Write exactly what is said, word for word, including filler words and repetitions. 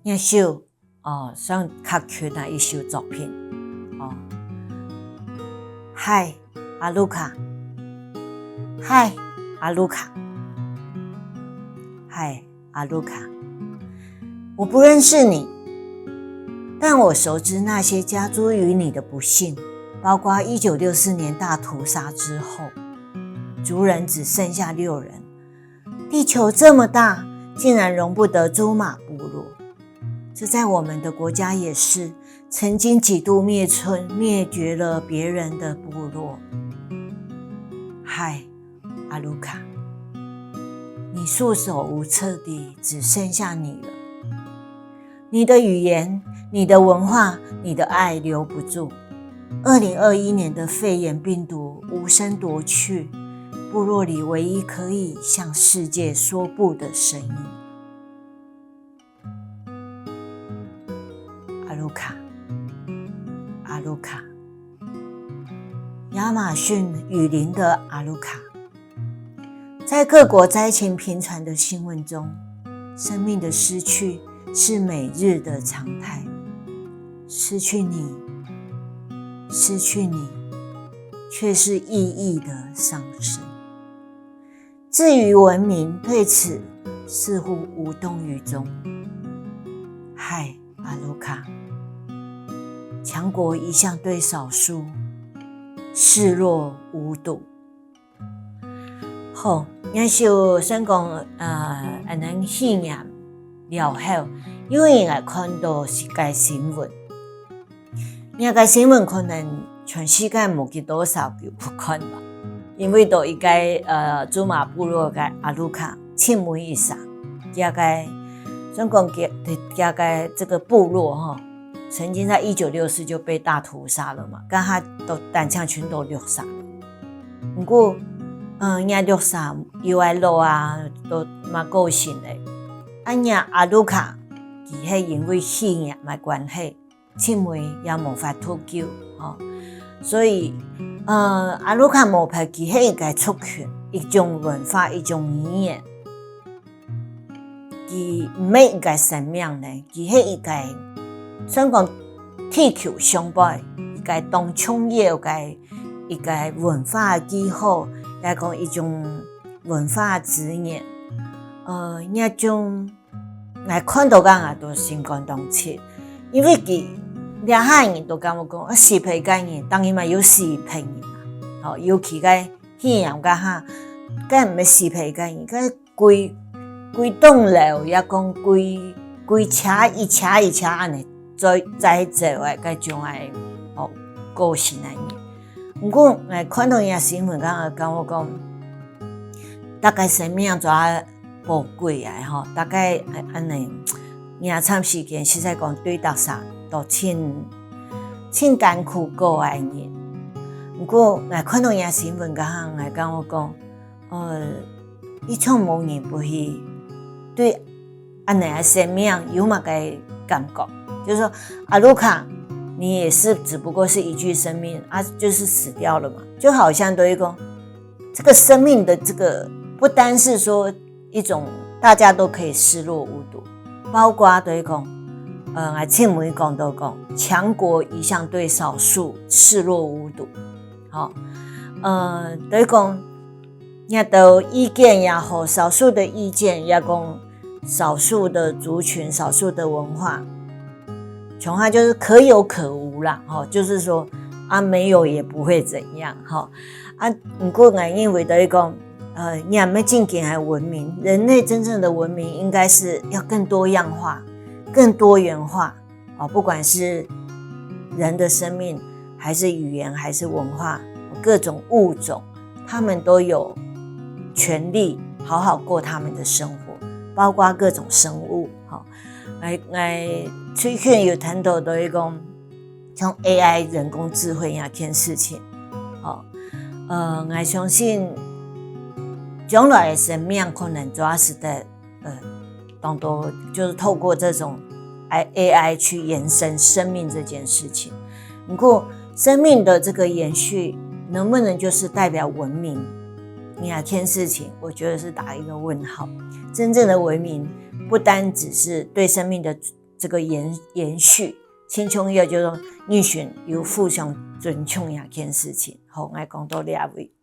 這首，哦，算較近个一首作品。哦。嗨，阿魯卡。嗨，阿魯卡。嗨，阿魯卡。我不認識你，但我熟知那些加諸於你的不幸，包括一九六四年大屠殺之後，族人只剩下六人。地球這麼大，竟然容不得朱瑪部落。這在我們的國家也是，曾經幾度滅村，滅絕了別人的部落。嗨，阿魯卡，你束手無策地只剩下你了。你的語言、你的文化、你的愛留不住。二零二一年的肺炎病毒無聲夺去部落裡唯一可以向世界說不的聲音。阿魯卡，阿魯卡，亞馬遜雨林的阿魯卡。在各國災情頻傳的新聞中，生命的失去是每日的常態。失去你，失去你，卻是意義的喪失。至於文明，對此似乎無動於衷。嗨，阿魯卡，強國一向對少數視若無睹。好，這首先講，呃，恁樣肺炎了後，有人來看到這个新聞。這个新聞可能全世界無幾多少有看吧，因為都一个，呃，朱瑪部落个阿魯卡，盡尾一儕，這个，算講佢，這个，這个部落吼，曾經在一九六四就被大屠殺了嘛，該下都單淨全都六儕。毋過，嗯，這六儕有个老啊，都嘛過身了。啊，這阿魯卡，佢係因為肺炎个關係，盡尾也無法度救，吼。所以，呃，阿魯卡無別，佢係一个族群，一種文化，一種語言。佢毋係一个生命呢，佢係一个，算講地球上背一个當重要个一个文化个記號，也講一種文化資源。呃，這種𠊎看到該𠊎都心肝當直，因為佢這下人都感覺講，啊，死忒个人，當然嘛有死忒人啊，吼，尤其該肺炎該下，該毋係死忒个人，該歸，歸棟樓，也講歸，歸車一車一車恁樣載，載走个該種个，哦，過身个人。毋過，𠊎看到這新聞，感覺，感覺講，大家生命做得寶貴个吼，大家恁樣，這站時間，實在講對逐儕都盡，盡艱苦過个人。毋過，𠊎看到這新聞，該下，𠊎感覺講， 呃，一種無人不去對恁樣个生命有麼个感覺？就是說，阿魯卡，你也是只不過是一具生命啊，就是死掉了嘛，就好像都一個這個生命的這個，不單是說一種大家都可以視若無睹，包括都一個，呃，𠊎前面講到講，強國一向對少數視若無睹，吼，呃，都一個 這兜意見也好，少數的意見也講，少數的族群、少數的文化，恐怕就是可有可無啦，吼，就是說，啊，沒有也不會怎樣，吼。啊，毋過𠊎認為的一個，呃，你還沒進前的文明，人類真正的文明應該是要更多樣化、更多元化， 哦，不管是人的生命，還是語言，還是文化，各種物種，他們都有權利好好過他們的生活，包括各種生物，吼。𠊎，𠊎最近有聽到的一個，像A I人工智慧這件事情，吼，呃，𠊎相信將來的生命可能主要是在 呃，當多就是透過這種AI，AI去延伸生命這件事情。不過，生命的這個延續，能不能就是代表文明？這件事情，我覺得是打一個問號。真正的文明，不單只是對生命的這個延延續，親像一個就係講人群有互相尊重這件事情。好，𠊎講到這位。